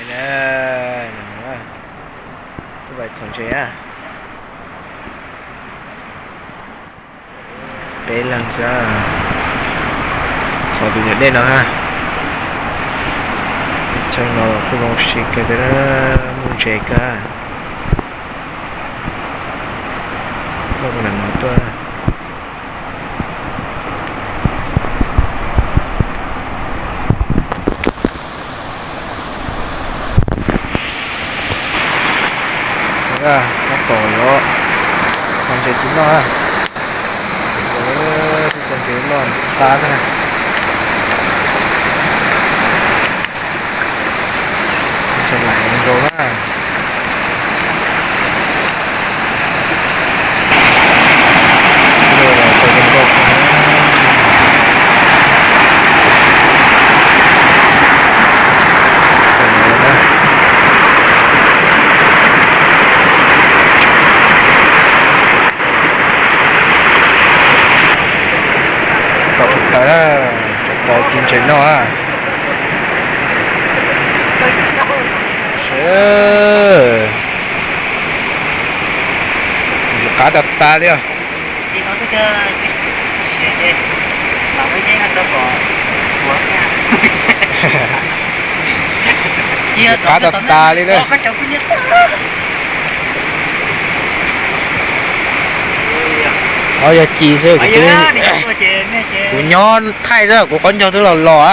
Na, kuj vais txhom ntses na. Peb leeg xwb, txhom tus nyuam dej no ha. Tseeb no los kuj zoo siab kawg thiab, muaj ntses kawg. Loj mus lam no tuaj. Tab tom yuav txhom ntses tiv noj na. Tab tom ntses loj qab na. Ntses laim nkaus na. Tau tsis tau, tau ci ntses noj. Ntxim qab tas tas li os. Ntxim qab tas tas li na. Ob yog ci xwb, kuv nyob thaij xwb, kuv qhov ncauj twb los los.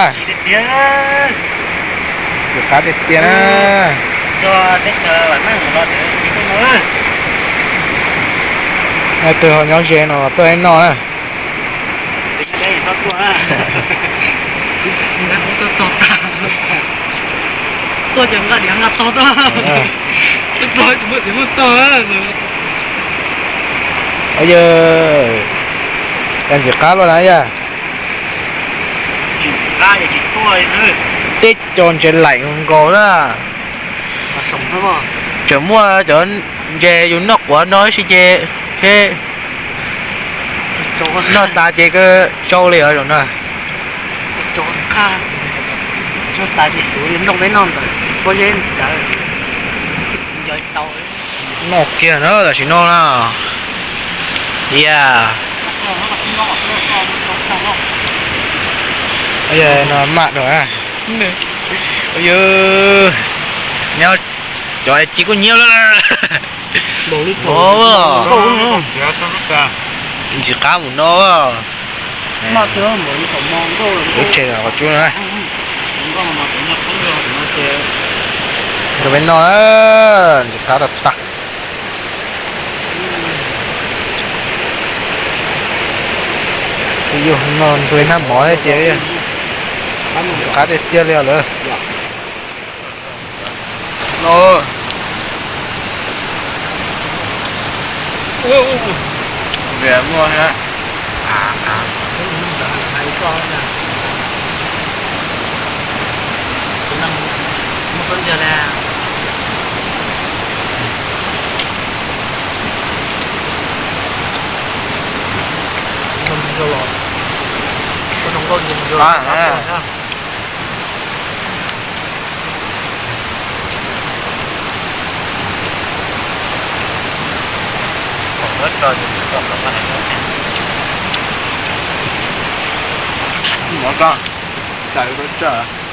Ntxim qab tiag tiag na. Leej twg ho nyob ze no los tuaj ib noj na. Yog, ntxim qab luaj na yog. Teb co ntses laim nkaus na. Tseem muaj cov ntses yus noj quav no si ces, noj tas ces kawg tsau li os zaum no. Noj kiag na tam sim no na. Yog, yog no mam rau. Yog, nyob cov ci kuj nyiab lawm. Ntxim qab mus no. Lub tsev qhov cub na. Rau peb noj, ntxim qab tas tas. Yus no ntxuag nag mov ces ntxim qab tiag tiag li os lawm. Mov tso, tawm tau tsawg.